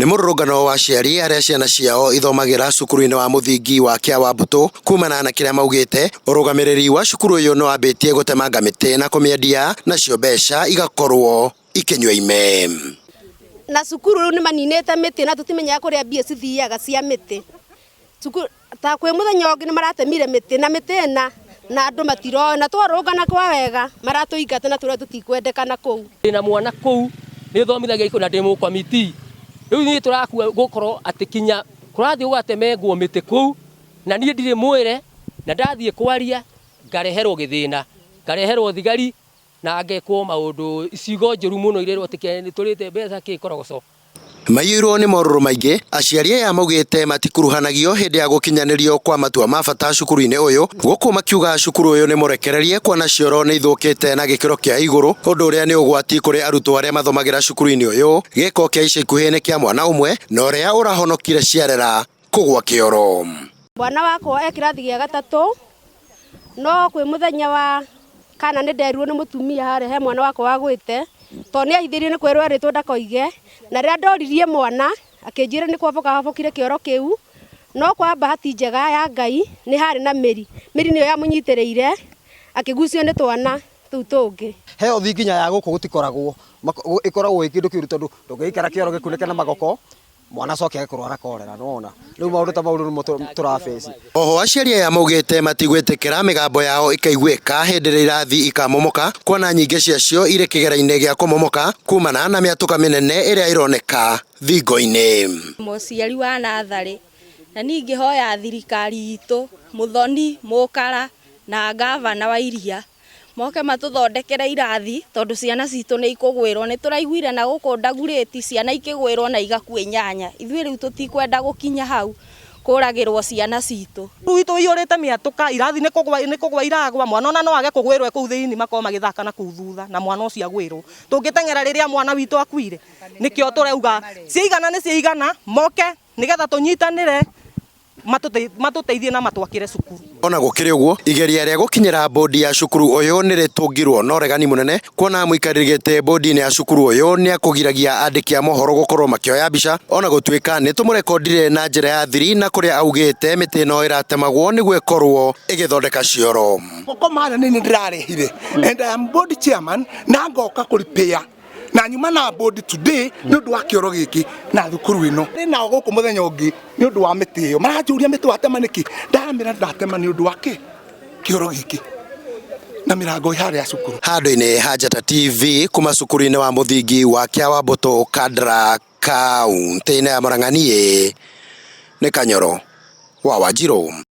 Nĩ mũrũrũngano wa aciari arĩa ciana ciao ithomagĩra cukuru-inĩ wa mũthingi wa Kĩawambũtũ kumana na kĩrĩa maugĩte ũrũgamĩrĩri wa cukuru ũyũ nĩ wambĩtie gũtemanga mĩtĩ na kũmĩendia nacio mbeca igakorwo ikĩnyua ime. Na cukuru rĩu nĩ maninĩte mĩtĩ na tũtimenyaga kũrĩa mbia cithiaga cia mĩtĩ. Cukuru ta kwĩ mũthenya ũngĩ nĩ maratemire mĩtĩ na mĩtĩ ĩna na andũ matiroĩ na twarũngana kwa wega maratũingata na tũrĩa tũtikwendekana kũu. Ndĩna mwana kũu nĩ thomithagia na ndĩ mũkomiti. Rĩu niĩ tũrakua gũkorwo atĩ kinya kũrathiĩ gũgatemengwo mĩtĩ kũu na niĩ ndirĩ mwĩre na ndathiĩ kwaria ngareherwo gĩthĩna, ngareherwo thigari na ngekwo maũndũ ciugo njũru mũno irerwo atĩ nĩ tũrĩte mbeca kĩkorogoco. Maiyũirwo nĩ morũrũ maingĩ, aciari aya maugĩte matikuruhanagio hĩndĩ ya gũkinyanĩrio kwa matua ma bata cukuru-inĩ ũyũ, gũkũ makiuga cukuru ũyũ nĩ mũrekererie kuona cioro nĩ ithũkĩte na gĩkĩro kĩa igũrũ, ũndũ ũrĩa nĩ ũgwati kũrĩ arutwo arĩa mathomagĩra cukuru-inĩ ũyũ. Gĩko kĩa ica ikuhĩ nĩ kĩa mwana ũmwe na ũrĩa ũrahonokire ciarera kũgwa kĩoro. Mwana wakwa e kĩrathi gĩa gatatũ, no kwĩ mũthenya wa kana nĩ nderirwo nĩ mũtumia harĩa he mwana wakwa wagwĩte, tondũ nĩ ahithĩirio nĩ kwĩrwo erĩtwo ndakoige, na rĩrĩa ndoririe mwana akĩnjĩra nĩ kwamboka hambũkire kĩoro kĩu, no kwa bahati njega ya Ngai nĩ harĩ na mĩri, mĩri nĩyo yamũnyitĩrĩire akĩgucio nĩ twana tũu tũngĩ. Health nginya ya gũkũ gũtikoragwo, ĩkoragwo ĩ kĩndũ kĩũru tondũ ndũngĩikara kĩoro gĩkunĩke na magoko, mwana acoke age kũrwara korera, nĩwona? Rĩu maũndũ ta mau rĩu nĩmo tũrabaci. Oho aciari aya maugĩte matigwĩtĩkĩra mĩgambo yao ĩkaiguĩka hĩndĩ ĩrĩa irathi ikamomoka kuona nyingĩ ciacio irĩ kĩgera-inĩ gĩa kũmomoka kumana na mĩatũka mĩnene ĩrĩa ĩroneka thingo-inĩ. Mũciari wa natharĩ na niĩ ingĩhoya thirikari itũ, Mũthoni, Mũkara na ngavana wa Iria moke matũthondekere irathi tondũ ciana citũ nĩ ikũgwĩrwo. Nĩ tũraiguire na gũkũ Ndagurĩti ciana ikĩgwĩrwo na igakua inyanya. Ithuĩ rĩu tũtikwenda gũkinya hau kũragĩrwo ciana citũ. Rĩu itũ iyũrĩte mĩatũka, irathi nĩ kũgwa nĩ kũgwa iragwa, mwana ona no age kũgwĩrwo e kũu thĩinĩ makorwo magĩthaka na kũu thutha na mwana ũcio agwĩrwo. Tũngĩteng'era rĩrĩa mwana witũ akuire? Nĩkĩo tũrauga ciaigana nĩ ciaigana, moke nĩgetha tũnyitanĩre matũteithie na matwakĩre cukuru. Ona gũkĩrĩ ũguo, igeria rĩa gũkinyĩra bodi ya cukuru ũyũ nĩ rĩtũngirwo na ũregani mũnene kuona mũikarĩri gĩtĩ bodi-inĩ ya cukuru ũyũ nĩ akũgiragia andĩki a mohoro gũkorwo makĩoya mbica ona gũtuĩka nĩ tũmũrekondire na njĩra ya thiri na kũrĩa augĩte mĩtĩ ĩno ĩratemagwo nĩguo ĩkorwo ĩgĩthondeka cioro. Moko marĩa nĩ niĩ ndĩrarehire and I am board chairman na ngoka kũ repair na nyuma na board today nĩ ũndũ wa kĩoro gĩkĩ na thukuru ĩno. Ndĩ nao gũkũ mũthenya ũngĩ nĩ ũndũ wa mĩtĩ ĩyo maranjũria mĩtĩ watema nĩkĩ, ndamĩra ndatema nĩ ũndũ wa kĩ kĩoro gĩkĩ na mĩrango ĩ harĩa cukuru. Handũ-inĩ ha Njata TV kuma cukuru-inĩ wa mũthingi wa Kĩawambũtũ Kandara kaũntĩ-inĩ ya Murang'a niĩ nĩ Kanyoro wa Wanjirũ.